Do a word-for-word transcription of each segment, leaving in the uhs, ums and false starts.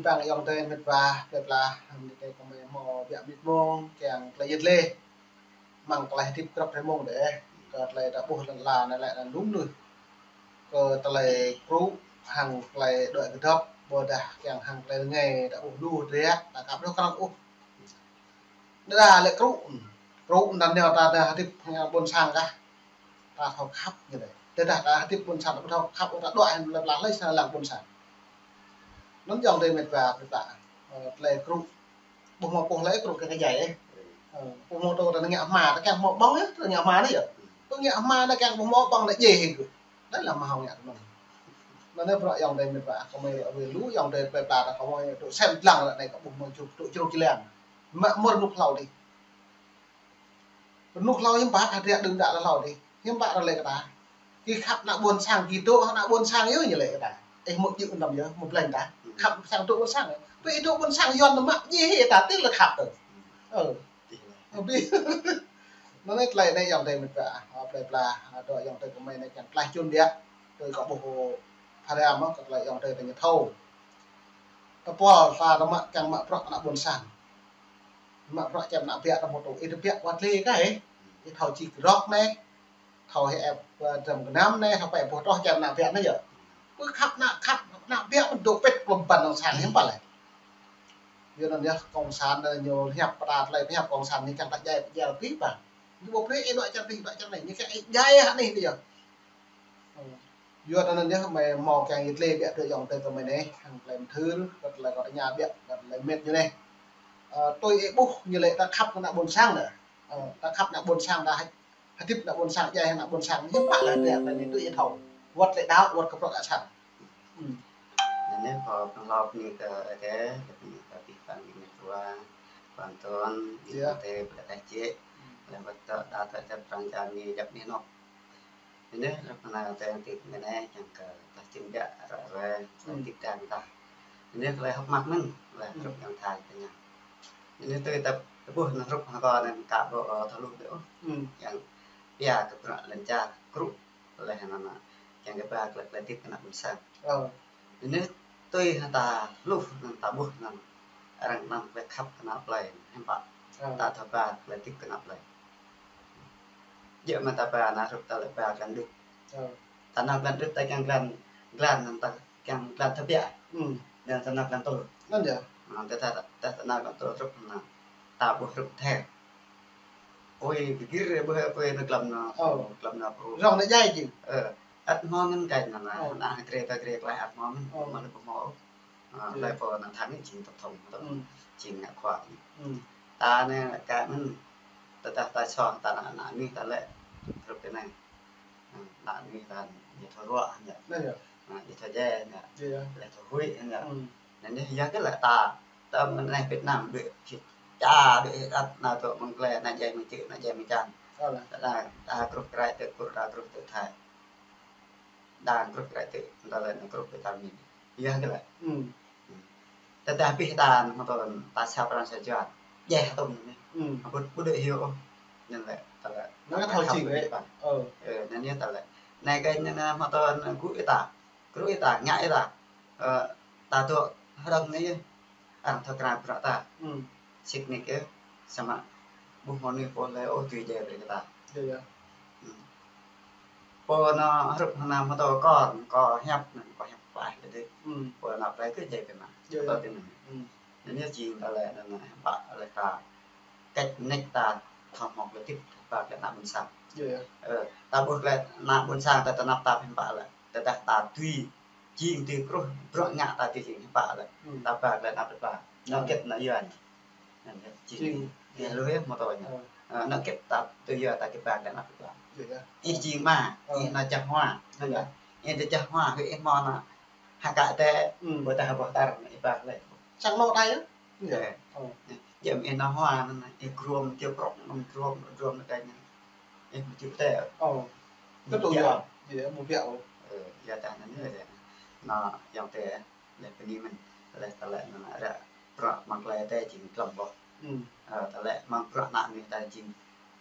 Păng ayŏng adơi mĕt wa, plơi pla, hăng mĕt adơi kơmơi hmâo biă mĭt mông, kiăng tơlơi yit lĕ. Mơ̆ng tơlơi hơdip grăp hrơi mông đeh, kơ tơlơi ta ƀuh lŏn ala anai lĕ anŭn lŭm đuh. Kơ tơlơi krŭ, hăng tơlơi đuaĭ kơdŏp, ƀôdah kiăng hăng tơlơi rơngai, ta ƀuh lu drơi, ta kăp đôč krăn ôh. Đa đa lĕ krŭ, krŭ anŭn nao ta, ta hơdip hăng ƀôn sang kah. Ta thâo khăp ñu đeh. Tơdah ta hơdip ƀôn sang, ta thâo khăp, ta đuaĭ hăng lĕ pla hlơi sa lăng ƀôn sang. Anŭn ayŏng adơi mĕt wa, mĕt wa. Ơ, tơlơi krŭ. Ƀu hmâo pô hlơi krŭ kơ kơ jai, ơ. Ơ, ƀu hmâo tô ta ngă hma, ta kiăng hmâo ƀơ̆ng, ơ, ta ngă hma anai yơh. Ƀu ngă hma, ta kiăng ƀu hmâo ƀơ̆ng, ta djai hĭ kơ. Anai lĕ hmâo ngă anŭn. Anŭn anai bruă ayŏng adơi mĕt wa, kơmơi ră ruai lu, ayŏng adơi plơi pla ta kơmơi tŭ sem lăng lĕ anai kơ ƀu hmâo čruk, tŭ čruk či lăng. Mă mơ̆r rơnŭk hlâo đih. Rơnŭk hlâo hiư̆m pă, hơdră đưm đă hlâo đih. Hiư̆m pă ră lĕ kơ ta. Ki khăp ană ƀôn sang, ki dŏ ană ƀôn sang yơh ñu lĕ kơ ta. Ih mŭt jư̆ anăm yơh, mŭt blĕng ta. Khăp sang dŏ ƀôn sang. Pơ ih dŏ ƀôn sang Yuan anăm mă djai hĭ ta, tơl lĕ khăp tơ. Ơ. Abih. Anŭn anai tơlơi anai ayŏng adơi mĕt wa, ơ, plơi pla, ơ, dŏ ayŏng adơi kơmơi anai kiăng tlaih čun biă. Tui kơ ƀuh pha ram mơ̆, kơ tơlơi ayŏng adơi ta ñu thâo. Tơpul ta ta mă kiăng mă bruă ană ƀôn sang. Mă bruă čem ană biă ta mŭt tŭ, ih tơ biă wơ̆t lĕ kah, ih thâo čih rơ̆k anai, thâo hĕ ĕp, ơ, dram gơnam anai, thâo pĕ boh troh čem ană biă anai yơh. Pơ khăp ană, khăp ană biă mơ̆n dŏ pĕt klŏm ƀăn dŏng sang hiư̆m pă lĕ. Yua anŭn yơh, cộng sản anai ñu hiăp pơtă tơlơi hiăp cộng sản ñu kiăng ta djai, djai abih bang. Ñu ƀu brơi ih đuaĭ čar abih, đuaĭ čar anai, ñu kiăng ih djai hă anai yơh. Ơ. Yua anŭn yơh, mơi hmâo kiăng yit lĕ biă tui ayŏng adơi kơmơi anai, hăng tơlơi mơthưr, kơ tơlơi kơ tơña biă, kơ tơlơi mĕt ñu anai. Ơ, tui ih ƀuh ñu lĕ ta khăp kơ ană ƀôn sang đeh. Ơ, ta khăp ană ƀôn sang ta hă-, hơdip ană ƀôn sang, djai ană ƀôn sang, hiư̆m pă lĕ tơlơi anai tui ih thâo. Wơ̆t lĕ đaŏ, wơ̆t kơ bruă kơ sang. Ư. Anai anai kơ pơnglŏp anai kơ, kơ, kơ, kơ pih păng anai kơ wa, păng ton, anai kơ tê, kơ tê čê. Lĕ wơ̆t tơ, đa tơ, tơ, prang jam anai, jăp anai anŏ. Anai, rơ̆k anai tơ, tĭp anai, kiăng kơ, tơlơi čim biă, ră ruai, tơlơi tĭp tang tah. Anai, tơlơi hơ̆k mơak mơ̆n, tơlơi hrup yang thai tơña. Anai, tui tơp, tơƀuh anai hrup hơkơ anai, kơ ƀô̆, ơ, thâo hluh đôč. Yang, pia kơ bruă lŏn čar, krŭ, tơlơi hơnăn anai. Kiăng kơ ba, tơlơi, tơlơi tĭp kơ ană ƀôn sang. Ơ. Anai tui hă ta hluh anŭn ta ƀuh anŭn. Arăng anŭn tơlơi khăp kơ ană plơi hiư̆m pă. Ơ. Ta thâo ba tơlơi tĭp kơ ană plơi. Djơ̆ mơ̆ ta ba ană hrup ta lĕ ba glan đưm. Ơ. Ta nao glan đưm ta kiăng glan, glan anŭn ta kiăng glan thâo biă. Ư. Anŭn ta nao glan tŭl. Anŭn yơh. Ơ, ta, ta, ta, ta nao glan tŭl hrup anŭn. Ta ƀuh hrup thel. Ôi, gir ƀuh ơi, ƀuh ơi, anŭn glăm anŭn. Ơ. Glăm anŭn, ơ. Rŏng anŭn djai jing. Ơ, ăt hmâo ngăn kĕ anŭn, anŭn. Ơ. Anŭn hơdră ta gir klaih ăt hmâo mơ̆n, ơ, mă lĕ ƀu hmâo. Ơ, lĕ pô anŭn thang anai jing tổng thống, tổng thống. Ư. Jing ngă khua anai. Ư. Ta anai kơ mơ̆n, tơdah ta soh, ta ană, ană anai ta lĕ, hrup kơ anai. Ơ, ană anai ta ñu thâo ruă anŭn. Anai yơh. Ơ, ñu thâo djai anŭn. Yơh, yơh. Ñu thâo huĭ anŭn. Ư. Anŭn yơh, yua kơ lĕ ta, ta mơ̆ng anai Việt Nam đuaĭ, ča đuaĭ ăt anai tŭ mơ̆ng tơlơi anai djai mơ̆ng čư̆, anai djai mơ̆ng čan. Ơ lĕ. Ta, ta, ta krŭ krai tŭ Kur, ta krŭ tŭ Thai. Đang krŭ krai tŭ, ta lĕ anai krŭ kơ ta mĭn. Yua kơ lĕ. Ư. Tơdah abih ta anŭn mơ̆ tơl ta sa pran sa juan. Djai hơtŭm anai. Ư. Ƀu, ƀu đuaĭ hyu ôh. Anŭn lĕ, ta lĕ. Anŭn kơ thâo čih wơ̆t. Ơ. Ơ, anŭn yơh ta lĕ. Anai kơ anŭn mơ̆ tơl anŭn gŭ ih ta. Krŭ ih ta, ngă ih ta. Ơ, ta dŏ hrŏm anai yơh. Arăng thâo krăn bruă ta. Ư. Sĭt nik yơh, samơ̆ ƀu hmâo anai pô hlơi ôh dưi djai brơi kơ ta. Yơh, yơh. Ư. Pô anŭn hrup hơnăm hơtô kơ, kơ hiăp anŭn, kơ hiăp pơklaih lĕ dih. Ư. Pô anŭn plơi kơ djai kơ anŭn. Yơh, yơh. Hơtô kơ anŭn. Ư. Anŭn yơh jing ta lĕ anŭn hiư̆m pă lĕ ta. Kĕč nik ta thâo hmâo tơlơi tĭp, hiư̆m pă lĕ ană ƀôn sang. Yơh, yơh. Ơ, ta ƀuh lĕ ană ƀôn sang ta tơnap tap hiư̆m pă lĕ. Tơdah ta tui jing tui krŭ, bruă ngă ta tui jing hiư̆m pă lĕ. Ư. Ta ba lĕ anăp ta ba. Anŭn kĕt anŭn yua anŭn. Anŭn kĕt jing. Jing. Yua lu yơh mơ̆ tơl anŭn. Ơ. Ơ, anŭn kĕt ta tui yua ta kĕt ba lĕ anăp ta ba. Yơh, yơh. Ih jing ama, ơ, ih anŭn čah hua. Yơh. Ih anŭn čah hua, ih hmâo anŭn. Hă kơ tê, ƀôdah ƀôdah anŭn ih ba lĕ. Sang anŏ ta yơh. Yơh. Ơ. Jăm ih anŭn hua anŭn, ih grum, ih grum, grum, grum anŭn kơ anŭn. Ih mơ̆ čih tê. Ơ. Kơ tui yua. Yơh, mơ̆ biă ôh. Ơ, yua ta anŭn yơh. Anŭn, ayŏng adơi. Lĕ bơni mơ̆n, lĕ ta lĕ anŭn ră, bruă mơ̆ng tơlơi ta jing glăm boh. Ư. Ơ, ta lĕ mơ̆ng bruă ană anai ta jing,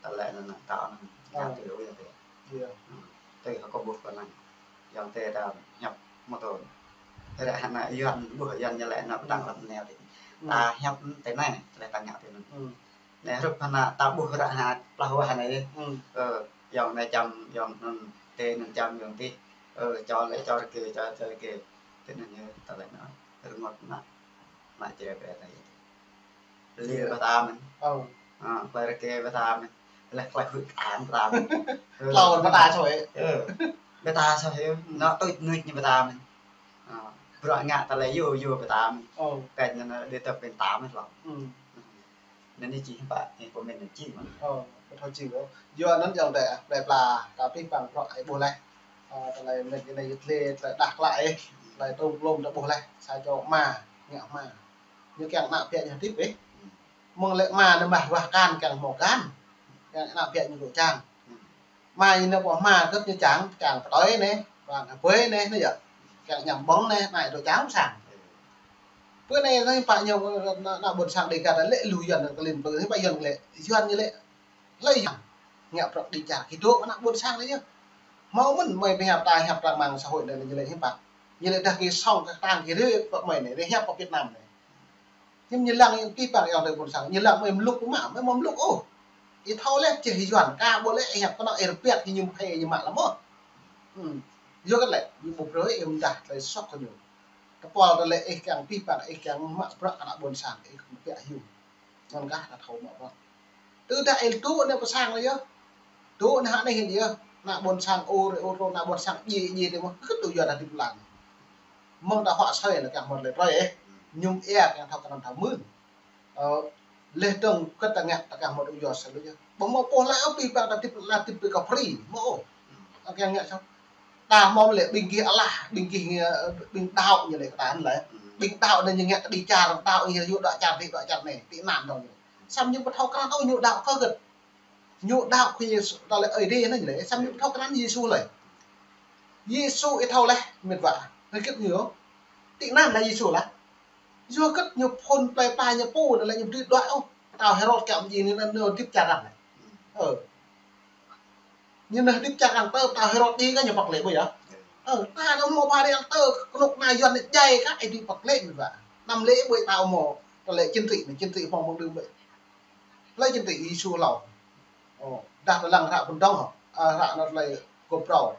ta lĕ anŭn ta anŭn, ơ, ngă tui lu yơh ta. Yơh. Ư. Tui hơkơ ƀuh kơ anŭn. Ayŏng adơi ta hiăp mơ̆ tơl. Ră hă ană Yuan, ƀuh Yuan ñu lĕ ană pơdăng lăm neo tih. Ta hiăp tui anai, lĕ ta ngă tui anŭn. Anai hrup hă ană ta ƀuh ră hă plah wah anai. Ơ, yŏng anai čăm, yŏng anŭn, tui anŭn čăm, yŏng tih. Ơ, čô lĕ čô rơgơi, čô, čô rơgơi. Tui anŭn yơh, ta lĕ anŭn. Rơngot ană, ană čre pe ta yơh. Lĕ bơta mơ̆n. Ơ. Ơ, klei rơgơi bơta mơ̆n. Lĕ klei huĭ kơang bơta mơ̆n. Ơ. Klei bơta soi. Ơ. Bơta soi. Anŭn tuč nuč ñu bơta mơ̆n. Ơ. Bruă ngă ta lĕ yua, yua bơta mơ̆n. Ơ. Kơ anŭn đe tơp bơta mơ̆n lŏ. Anŭn anai či hơpă, anai pơmĭn anai či mơ̆n. Ơ, bơta či mơ̆n. Yua anŭn yŏng đe, đe pla, ta pih păng bruă ai ƀuh leh. Ơ, ta lĕ mĕt anai yơh lĕ, ta đah klă ih. Lĕ tơm klôm ta ƀuh leh. Sa čô ama, ngă ama. Ñu kiăng ană pia ñu hơdip ih. Mơ̆ng lĕ ama anai mah wah kan kiăng hmâo kan. Kiăng ană pia ñu dŏ čang. Ama ñu anai pô ama kơ̆t ñu čang, čang pơtơi anai, wang hơbơi anai, anai yơh. Kiăng ñăm ƀơ̆ng anai, anai dŏ čang sang. Bơ anai, anai pă ñu, ană, ană ƀôn sang Dega ta lĕ lu Yuan kơ lim pơ, anai pă Yuan lĕ, Yuan ñu lĕ, lĕ Yuan. Ngă prăk đĭ čar, kơ dŏ ană ƀôn sang anai yơh. Hmâo mơ̆n, mơi pơhiăp ta hiăp trang mạng xã hội anai, ñu lĕ hiăp pă. Ñu lĕ dah kơ song kơ tang kơ rê, pă mơi anai, rê hiăp pơ Việt Nam anai. Hiư̆m ñu lăng yang pih păng yang tơ ƀôn sang, ñu lăng mơi mluk mă, mơi mă mluk ôh. Ih thâo leh čeh Yuan, ka ƀuh leh ih hiăp kơnơ̆ng ih rơpiăt kơ ñu mă, ñu mă lăm ôh. Yua kơ lĕ, ñu ƀu brơi ih mơdah tơlơi soh kơ ñu. Tơpul tơlơi ih kiăng pih păng, ih kiăng mă bruă kơ ană ƀôn sang, ih kơnơ̆ng piăk hiư̆m. Anŭn kah ta thâo mă bruă. Tơdah ih tŭ anai pơ sang lĕ yơh. Tŭ anai hă anai hĭn yơh. Ană ƀôn sang ur, ur, ană ƀôn sang djai, djai tơ mơ̆. Kơ tŭ Yuan ta hơdip lăng. Mơ̆ng ta huă soi lĕ kiăng hmâo tơlơi trơi ih. Mơñum ia kiăng thâo kơnơ̆ng thâo mưn. Ơ, leh dơ̆ng kơ ta ngă ta kiăng hmâo tŭ Yuan soi lĕ yơh. Ƀu hmâo pô lĕ ôh pih păng ta hơdip, ta hơdip kơ free. Hmâo ôh. Kiăng ngă soi. Ta hmâo lĕ ƀing gih alah, ƀing gih, ơ, ƀing đaŏ ñu lĕ kơ ta anŭn lĕ. Ƀing đaŏ anai ñu ngă kơ đĭ čar, đaŏ ñu yua dŏ čar tih, dŏ čar anai, tih anŭn dŏ ñu. Samơ̆ ñu ƀu thâo krăn ôh ñu đaŏ kơ gơ̆t. Ñu đaŏ kơ Yêsu, ta lĕ Ơi Adai anai ñu lĕ, samơ̆ ñu ƀu thâo krăn Yêsu lĕ. Yêsu ih thâo leh, mĕt wa. Hơgĕt ñu. Tih anŭn lĕ Yêsu lah. Yua hơgĕt ñu phŭn plơi pla ñu pô, ta lĕ ñu ƀu dưi đuaĭ ôh. Pơtao Hêrôd kiăng djai ñu anŭn ñu hơdip čar arăng lĕ. Ơ. Ñu anŭn hơdip čar arăng tơ pơtao Hêrôd djai kơ ñu pơklĕ ƀu yơh. Ơ, ta anŭn hmâo ba riang tơ kơnuk kơna Yuan anai djai kơ ih dưi pơklĕ mĕt wa. Anăm lĕ ƀu ta hmâo, ta lĕ chính trị anai, chính trị hmâo mơ̆ng đưm ƀu. Lĕ chính trị Yêsu hlâo. Ơ, dah ta lăng hră phŭn dơ̆ng hŏ. Ơ, hră anŭn lĕ gŏp râo.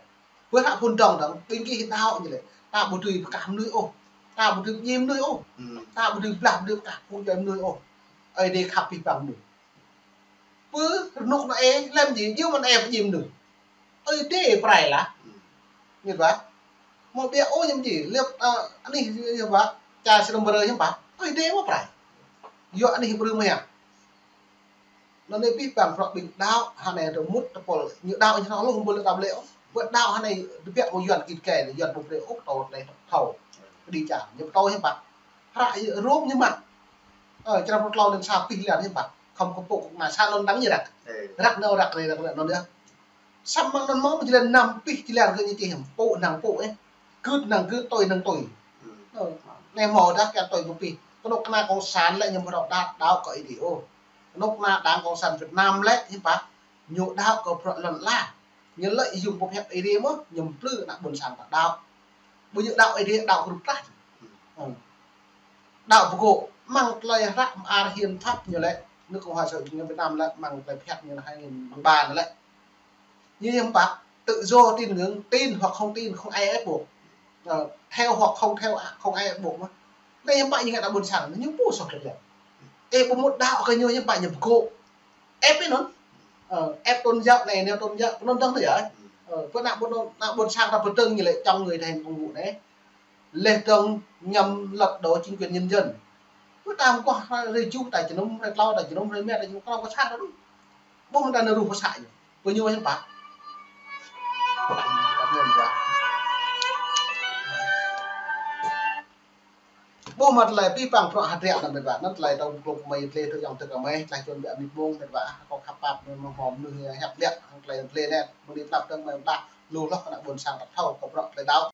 Ƀơi hră phŭn dơ̆ng dơ̆ng, ƀing gih đaŏ ñu lĕ. Ta ƀu dưi pơkah mơnuih ôh. Ta ƀu dưi djai mơnuih ôh. Ta ƀu dưi blah, ƀu dưi pơkah pŭ djai mơnuih ôh. Ơi Adai khăp pih păng mơnuih. Pơ rơnŭk anai ih, lăm djai, djai mơ̆n ih pơdjai mơnuih. Ơi Adai prai lah. Mĕt wa. Hmâo ƀiă ôh ñu či, lĕ, ơ, anih ñu pă, čar sơnăm brơi ñu pă. Ơi Adai mơ̆ prai. Yua anih brơi mơ̆ yơh. Anŭn anai pih păng prăk ƀing đaŏ, hă anai tơ mŭt tơpul, ñu đaŏ ñu hlâo lu hơbơi lĕ ta ƀu lĕ ôh. Ƀơi đaŏ hă anai tơbiă kơ Yuan kit kai, Yuan ƀu brơi ôh tơ tơlơi thâo. Kơ đĭ čar, ñu pơtô ñu pă. Hră Rôm ñu mă. Ơ, črăn pluh klâo lăn sa pih lăn hiư̆m pă. Khŏm kơ pô kơ ană sa anŭn dăng ñu răk. Răk nao răk rê răk rê anŭn yơh. Samơ̆ anŭn mơ̆ jơlan năm pih jơlan kơ ñu čih hiư̆m pô năng pô ih. Gưt năng gưt, tui năng tui. Ơ, anai hmâo dah kiăng tui pô pih. Kơnuk kơna cộng sản lĕ ñu ƀu đaŏ, đaŏ kơ Ơi Adai ôh. Kơnuk kơna đảng cộng sản Việt Nam lĕ hiư̆m pă. Ñu đaŏ kơ bruă lŏn ala. Ñu lĕ yua pơhiăp Ơi Adai mơ̆, ñu plư ană ƀôn sang ta đaŏ. Ƀu ñu đaŏ Ơi Adai, đaŏ kơ rup trah. Đaŏ pơgô̆, mơ̆ng tơlơi hră mơar hiến pháp ñu lĕ, nước Cộng hòa Xã hội Chủ nghĩa Việt Nam lĕ, mơ̆ng tơlơi phiăt ñu lĕ hai nghìn mười ba ñu lĕ. Ñu hiến pháp, tự do tín ngưỡng, tin hoặc không tin, không ai ép buộc. Ờ, theo hoặc không theo, không ai ép buộc mơ̆. Anai hiến pháp ñu ngă ană ƀôn sang, ñu pô soh lĕ. Ê, ƀu mŭt đaŏ kơ ñu hiến pháp ñu pơgô̆. Ép ih anŭn. Ơ, ép tôn giáo anai, neo tôn giáo, anŭn dơ̆ng tơ yơh. Ơ, pơ ană ƀôn, ană ƀôn sang ta pơdơ̆ng ñu lĕ chống người thi hành công vụ anai. Leh dơ̆ng nhằm lật đổ chính quyền nhân dân. Pơ ta mơ̆ kơ hrơi juh ta jơnum, hrơi klâo ta jơnum, hrơi mĕt ta jơnum, klâo kơ sat ta đu. Ƀu mơ̆n ta nao ruh pơ sat ñu. Pơ ñu hiam pă. Ƀu mơ̆n tơlơi pih păng prăk hơdră anŭn mĕt wa, anŭn tơlơi tơ̆ng klŭk mơi tơlơi tơ̆ng yŏng tơ̆ng kơ mơi, tơlơi čun biă mĭt mông mĕt wa, kâo khăp pap anŭn mơ̆ hmâo mơnuih hiăp biă, hăng tơlơi tơlơi anai, mơnuih tơlăp tơ̆ng mơi mơdah, lu hloh kơ ană ƀôn sang ta thâo, kơ prăk tơlơi đaŏ.